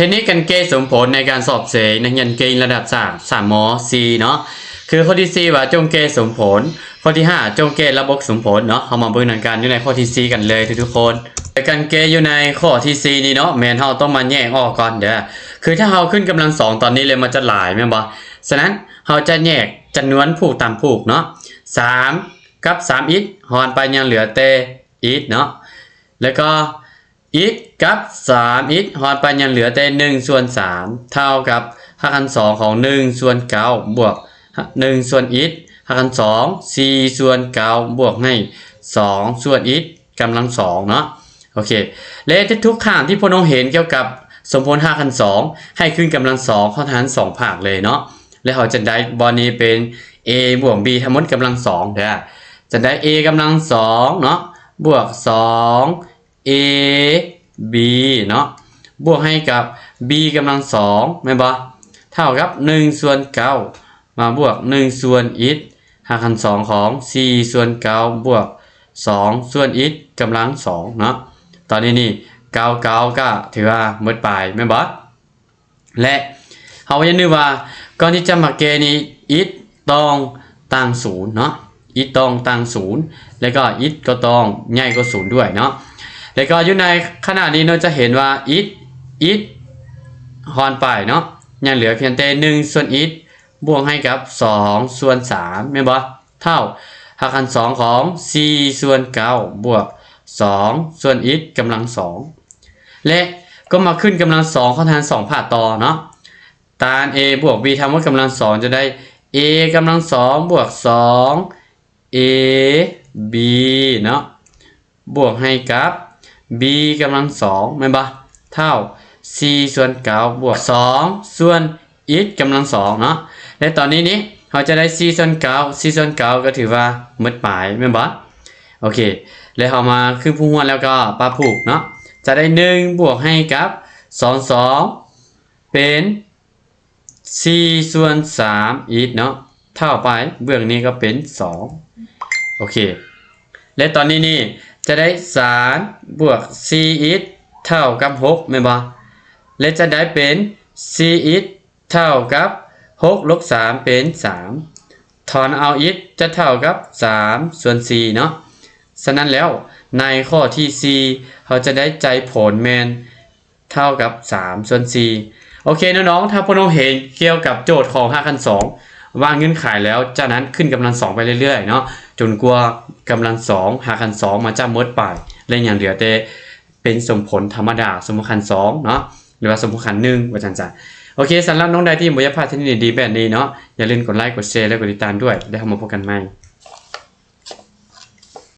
ເທັກນິກການແກ້ສົມຜົນໃນການສອບເສັງນັກຮຽນເກັ່ງລະດັບສາມ ສາມ ມ ສີ່ ເນາະ. ຄືຂໍ້ທີສີ່ວ່າຈົ່ງແກ້ສົມຜົນ, ຂໍ້ທີຫ້າຈົ່ງແກ້ລະບົບສົມຜົນເນາະ. ເຮົາມາເບິ່ງນຳກັນຢູ່ໃນຂໍ້ທີສີ່ກັນເລີຍທຸກໆຄົນ. ແລະ ການແກ້ຢູ່ໃນຂໍ້ທີສີ່ນີ້ເນາະ ແມ່ນເຮົາຕ້ອງມາແຍກອອກກ່ອນເດີ້. ຄືຖ້າເຮົາຂຶ້ນກຳລັງສອງຕອນນີ້ເລີຍ ມັນຈະຫຼາຍແມ່ນບໍ່? ສະນັ້ນເຮົາຈະແຍກຈຳນວນຜູກຕາມຜູກເນາະ. ສາມກັບສາມອິກ ຫອນໄປຍັງເຫຼືອແຕ່ອິກເນາະ. ແລ້ວກໍອິກກັບສາມອິກ ຫອນໄປຍັງເຫຼືອແຕ່ໜຶ່ງສ່ວນສາມ ເທົ່າກັບຮາກຂັ້ນສອງຂອງໜຶ່ງສ່ວນເກົ້າ ບວກໜຶ່ງສ່ວນອິກ ຮາກຂັ້ນສອງສີ່ສ່ວນເກົ້າ ບວກໃຫ້ສອງສ່ວນອິກກຳລັງສອງເນາະ. ໂອເຄ ແລະ ທຸກໆຄັ້ງທີ່ພວກນ້ອງເຫັນກ່ຽວກັບສົມຜົນຮາກຂັ້ນສອງ ໃຫ້ຂຶ້ນກຳລັງສອງເຂົ້າຫານສອງພາກເລີຍເນາະ. ແລະ ເຮົາຈະໄດ້ບ່ອນນີ້ເປັນ a ບວກ b ທັງໝົດກຳລັງສອງເດີ້. ຈະໄດ້ a ກຳລັງສອງເນາະ ບວກສອງ ab ເນາະ ບວກໃຫ້ກັບ b ກຳລັງສອງ ແມ່ນບໍ່? ເທົ່າກັບໜຶ່ງສ່ວນເກົ້າ ມາບວກໜຶ່ງສ່ວນອິກ ຮາກຂັ້ນສອງຂອງສີ່ສ່ວນເກົ້າ ບວກສອງສ່ວນອິກກຳລັງສອງເນາະ. ຕອນນີ້ນີ້ ເກົ້າ ເກົ້າ ກໍຖືວ່າໝົດໄປແມ່ນບໍ່? ແລະ ເຮົາຢ່າລືມວ່າ ກ່ອນທີ່ຈະມາແກ້ນີ້ ອິກຕ້ອງຕ່າງສູນເນາະ, ອິກຕ້ອງຕ່າງສູນ ແລ້ວກໍອິກກໍຕ້ອງໃຫຍ່ກວ່າສູນດ້ວຍເນາະ. ແລ້ວກໍຢູ່ໃນຂະນະນີ້ເນາະ ຈະເຫັນວ່າອິກ ອິກຫອນໄປເນາະ ຍັງເຫຼືອພຽງແຕ່ໜຶ່ງສ່ວນອິກ ບວກໃຫ້ກັບສອງສ່ວນສາມ ແມ່ນບໍ່? ເທົ່າຮາກຂັ້ນສອງຂອງສີ່ສ່ວນເກົ້າ ບວກສອງສ່ວນອິກກຳລັງສອງ ແລະ ກໍມາຂຶ້ນກຳລັງສອງເຂົ້າຫານສອງພາກຕໍ່ເນາະ. ຕ້ານ a ບວກ b ທັງໝົດກຳລັງສອງ ຈະໄດ້ a ກຳລັງສອງ ບວກສອງ ab ເນາະ ບວກໃຫ້ກັບ b ກຳລັງສອງ ແມ່ນບໍ່? ເທົ່າສີ່ສ່ວນເກົ້າ ບວກສອງສ່ວນອິກກຳລັງສອງເນາະ. ແລະ ຕອນນີ້ນີ້ ເຮົາຈະໄດ້ສີ່ສ່ວນເກົ້າ ສີ່ສ່ວນເກົ້າ ກໍຖືວ່າໝົດໄປແມ່ນບໍ່? ໂອເຄ ແລ້ວເຮົາມາຄືນຜູກຮວມແລ້ວກໍປະຜູກເນາະ ຈະໄດ້ໜຶ່ງບວກໃຫ້ກັບສອງສອງ ເປັນສີ່ສ່ວນສາມອິກເນາະ ເທົ່າໄປເບື້ອງນີ້ກໍເປັນສອງ. ໂອເຄ ແລະ ຕອນນີ້ນີ້ ຈະໄດ້ສາມບວກສີ່ອິກ ເທົ່າກັບຫົກ ແມ່ນບໍ່? ແລະ ຈະໄດ້ເປັນສີ່ອິກ ເທົ່າກັບຫົກລົບສາມເປັນສາມ ຖອນເອົາອິກຈະເທົ່າກັບສາມສ່ວນສີ່ເນາະ. ສະນັ້ນແລ້ວ ໃນຂໍ້ທີສີ່ ເຮົາຈະໄດ້ໃຈຜົນແມ່ນເທົ່າກັບສາມສ່ວນສີ່. ໂອເຄ ນ້ອງໆ ຖ້າພວກນ້ອງເຫັນກ່ຽວກັບໂຈດຂອງຮາກຂັ້ນສອງ ວ່າງເງື່ອນໄຂແລ້ວ ຈາກນັ້ນຂຶ້ນກຳລັງສອງໄປເລື້ອຍໆເນາະ ຈົນກວ່າກຳລັງສອງ ຮາກຂັ້ນສອງ ມັນຈະໝົດໄປ ແລະ ຍັງເຫຼືອແຕ່ເປັນສົມຜົນທຳມະດາ ສົມຜົນຂັ້ນສອງເນາະ ຫຼືວ່າສົມຜົນຂັ້ນໜຶ່ງ ວ່າຊັ້ນຊະ. ໂອເຄ ສຳລັບນ້ອງໃດທີ່ບໍ່ຢາກພາດເທັກນິກດີໆແບບນີ້ເນາະ ຢ່າລືມກົດໄລ ກົດແຊ ແລະ ກົດຕິດຕາມດ້ວຍ. ແລ້ວເຮົາມາພົບກັນໃໝ່.